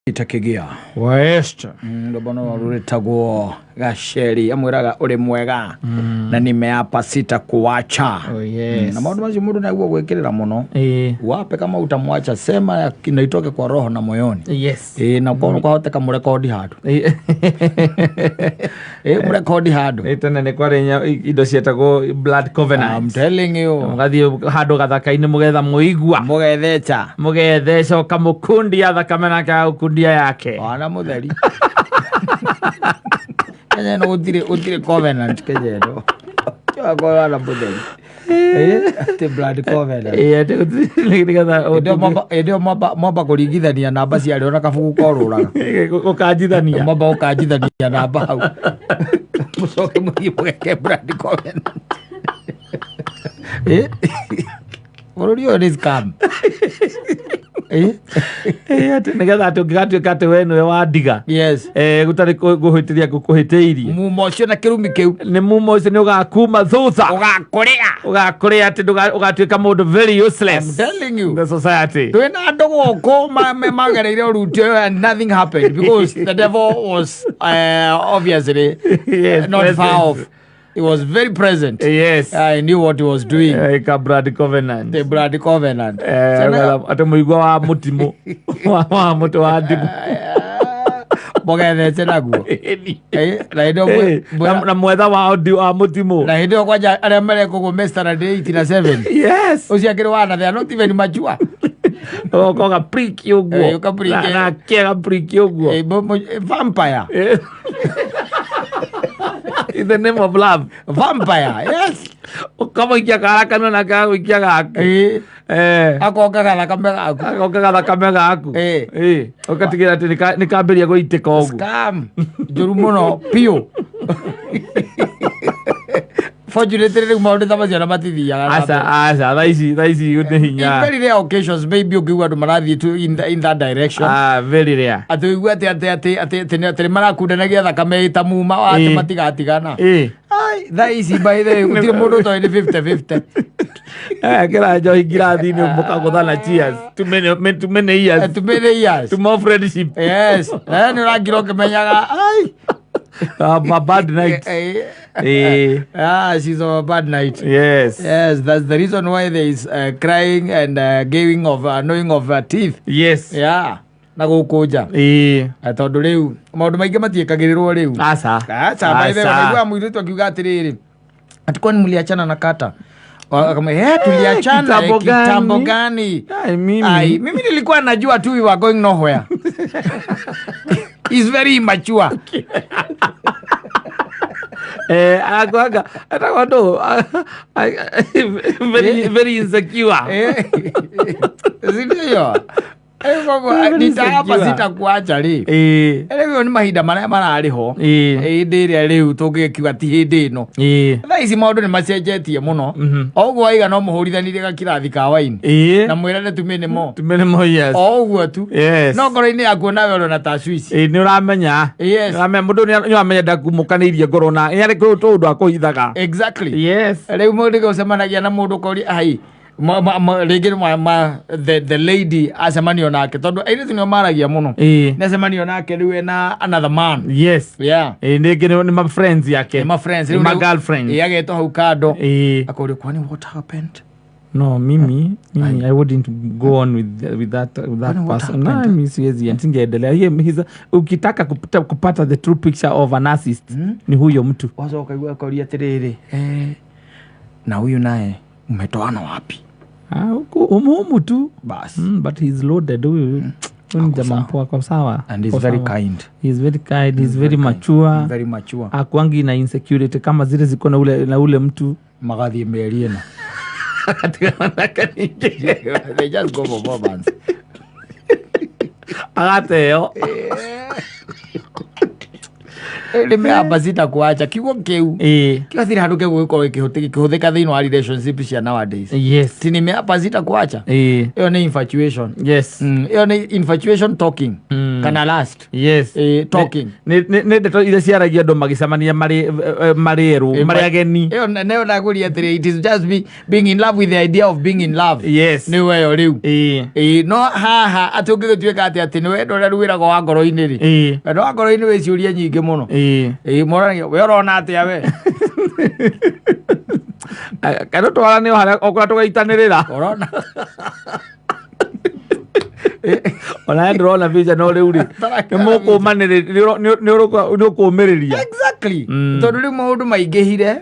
Itakigia West. Rwĩmbo no rwĩtagwo gaceri amwĩraga ũrĩ mwega na nimeapa sita kuacha. Oh, yes. Na maũndũ macio mũndũ naguo gwĩkĩrĩra mũno. Wape kama utamwacha sema na itoke kwa roho na moyoni. Yes. Ĩ na korwo kwahoteka mũrekondi handũ. Ĩ mũrekondi handũ. Ĩ, tene nĩ kwarĩ indo cietagwo blood I'm covenant. telling you. Mũgathiĩ handũ gathaka-inĩ mũgetha mũigua. Mũgethecha. Mũgetheca ũkamũkundia thakame nake agũkundia yake. Wana mũtheri. Kenya ĩno gũtirĩ covenant Kenya ĩno. Wana mũtheri. Ĩ, atĩ blood covenant. Ĩ, atĩ gũtirĩ- nĩgetha Hĩndĩ ĩyo hĩndĩ ĩyo mwamba kũringithania namba ciarĩ ona kabuku korũraga. Gũkanjithania. Mwamba gũkanjithania namba hau. Mũcoke mũthiĩ mũgeke blood covenant. Ĩ, bũrũri ũyũ nĩ scam. Ĩ, Ĩ, atĩ nĩgetha atĩ ũngĩgatuĩka atĩ we nĩwe wandiga. Yes. Eh, gũtarĩ ngũhĩtĩria ngũkũhĩtĩirie. Mumo ũcio na kĩrumi kĩu. Nĩ mumo ũcio nĩ ũgakuma thutha. Ũgakũrĩa. Ũgakũrĩa atĩ ũgatuĩka mũndũ very useless. I'm telling you. In the society. Twĩna andũ gũkũ magereire ũruti ũyũ and nothing happened because the devil was obviously Yes, not far present. off. He was very present. Yes. I knew what he was doing. Eh, ka blood covenant. The blood covenant. Eh, atĩ mũigua wa mũtimũ wa mũtĩ wa ndimũ. Mũgethece naguo. Eh, na hĩndĩ ĩyo Eh, na mwetha wa wa mũtimũ. Na hĩndĩ ĩyo kwanja arĩa mareka ũguo me standard 8 na 7. Yes. Ũcio akĩrĩ wana, they are not even mature. Ũgoka ũgapriki ũguo. Eh, ũkaprick. Nake agapriki ũguo. Eh, vampire. Eh. In the name of love. Vampire, yes. Ũkamũikia kara kanua nake agagũikia gaku. Eh, Eh. akongaga thakame gaku. Agongaga thakame gaku. Eh. Eh, ũgatigĩrĩra atĩ nĩkambĩrĩria gũitĩka ũguo. Scam njũru mũno piũ. Fortunately rĩu maũndũ ta macio na matithiaga na Aca mbere. aca thaa ici nĩ In hinya. very rare occasions maybe ũngĩigua andũ marathiĩ tu in that direction. Ah, very rare. Atĩ ũigue atĩ atĩ nĩ marakundanagia thakame ĩta muma atĩ matigatigana. Ai, thaa ici by the way gũtirĩ mũndũ ũtoĩ nĩ 50-50. Eh, kĩra njohi ngirathi-inĩ mũkagũthana cheers. Too many, too many years. Too many years. Too more friendship. Yes, na nĩ ũrangira ũkĩmenyaga ai. A bad night. Ah, she's on a bad night. Yes. Yes, that's the reason why there is crying and giving of knowing of teeth. Yes. Yeah, na gũkũ nja. Tondũ rĩu maũndũ maingĩ matiĩkagĩrĩrwo rĩu. Aca. Aca, by the way, Aca. naigua mũirĩtu akiuga atĩrĩrĩ, ati kwani mliachana na kata? Akamwambia, "Eh, tuliachana kitambo eh, kitambo gani?" gani? Ai, mimi. Ai, mimi nilikuwa najua tu we were going nowhere. He's very immature. Eh, akwanga etagwo ndũ very very insecure. Eh, si ndio? Eh, koguo Very nitaapa insecure. sitakuacha rĩ. Rĩu nĩ mahinda marĩa mararĩ ho. Hĩndĩ ĩrĩa rĩu tũngĩkiuga ti hĩndĩ ĩno. Thaa ici maũndũ nĩ macenjetie mũno. O ũguo waiga no mũhũrithanirie gakirathi ka waini. Na mwĩrane tumĩ mo. Too many more years. O ũguo tu. Yes. No ngoro-inĩ yaku nawe ũrona ta Swiss. Ĩ, nĩ ũramenya. Yes. Ũramenya mũndũ nĩ ũramenya ndakumũkanĩirie ngoro na nĩ arĩ kwĩ tũũndũ akũhithaga. Exactly. Yes. Rĩu mũndũ gũcemanagia na mũndũ ũkoria ai rĩngĩ the lady acemanio nake tondũ airĩtu nĩo maragia mũno. Nĩ acemanio nake rĩu ena another man. Yes. Yeah. Ĩ, rĩngĩ nĩ ma friends yake. Nĩ ma friends. Nĩ ma girlfriend. Ĩ, agetwo hau kando. Akorio kwani what happened? No, mimi, I wouldn't go on with that Kwani what person. No, happened? mimi siwezi, singeendelea. Ukitaka kupata the true picture of a narcissist ni huyo mtu. Wacoka igua akoria atĩrĩrĩ, eh, na huyu naye mmetoana wapi? Ah, huku humu humu tu. Bas. But he's loaded huyu. Huyu ni jamaa mpoa kwa sawa. And he's Kwa very sawa. kind. He's very kind, he's very mature. Very mature. Akuangi na insecurity kama zile ziko na ule mtu. Magathiĩ mĩeri ĩna. They just go for 4 months. Agateo. Nimeapa sitakuacha, kiugo kĩu kĩo hatirĩ handũ kĩgũgĩkorwo gĩkĩhũthĩka thĩinĩ wa relationship cia nowadays. Ti nimeapa sitakuacha, ĩyo nĩ infatuation. Ĩyo nĩ infatuation talking kana last. Talking. Nĩ ndeto iria ciaragia andũ magĩcemania marĩ erũ, marĩ ageni. Ĩyo nayo ndakũria atĩrĩ, it is just being in love with the idea of being in love. Nĩ weyo rĩu. Ĩĩ, no haha atĩ ũngĩgĩtuĩka atĩ nĩ wendo ũrĩa rĩu wĩragwo wa ngoro-inĩ rĩ, wendo wa ngoro-inĩ wĩ ciũria nyingĩ mũno. Ĩĩ, moranagia we ũrona atĩa we. Kana twarane o harĩa o kũrĩa tũgaitanĩrĩra. Ũrona. Ona ndĩrona picha no rĩu rĩ, nĩ mũkũmanĩrĩria, nĩ ũkũmĩrĩria. Exactly. Tondũ rĩu maũndũ maingĩhire,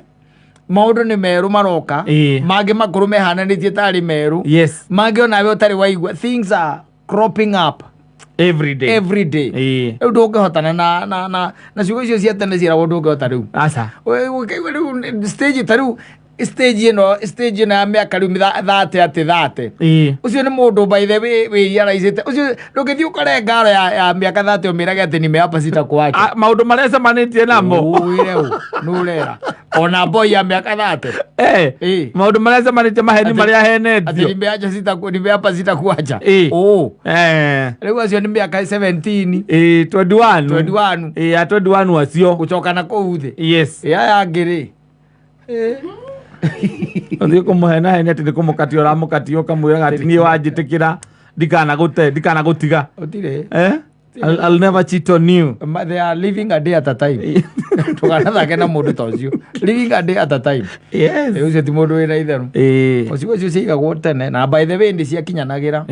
maũndũ nĩ merũ maroka, mangĩ makũrũ mehananĩtie tarĩ merũ, mangĩ onawe ũtarĩ waigua. Things are cropping up every day, every day. Rĩu ndũngĩhotana na ciugo icio cia tene ciĩragwo, ndũngĩhota rĩu. Aca. Ũkaigua rĩu stage ta rĩu stage ĩno ya mĩaka rĩu 30, atĩ 30, ũcio nĩ mũndũ by the way wĩrealize. Ũcio ndũngĩthiĩ ũkore ngaro ya mĩaka 30 ũmĩrage atĩ nimeapa sitakuacha. Ah, maũndũ marĩa cemanĩtie namo. Ũwĩre ũ nũrera ona boy ya mĩaka 30. Maũndũ marĩa cemanĩtie, maheni marĩa atĩ ahenetio. Nimeapa sitakuacha. Ũ rĩu acio nĩ mĩaka 17. 21. 21. Ya 21 acio. Gũcoka na kũu thĩ. Aya angĩ rĩ? Ũthiĩ kũmũhenahenia atĩ nĩ kũmũkatia ũramũkatia, ũkamwĩraga atĩ niĩ wanjĩtĩkĩra ndikanagũte, ndikanagũtiga. Ũtirĩ. Eh? I'll never cheat on you. They are living a day at a time. Ndũkanathake na mũndũ ta ũcio, living a day at a time. Ũcio ti mũndũ wĩna itherũ. Ciugo icio ciaigagwo tene, na by the way nĩ ciakinyanagĩra.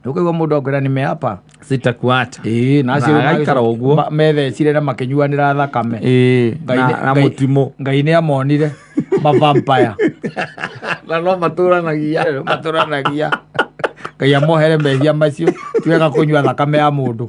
Ũkaigua mũndũ akwĩra nimeapa Sitakuacha. Ĩĩ, na acio Na agaikara ũguo. Methecire na makĩnyuanĩra thakame. Ngai Na mũtimũ. Ngai nĩ amonire mavampire. Na no matũranagia. Matũranagia. Ngai amohere mehia macio, ti wega kũnyua thakame ya mũndũ.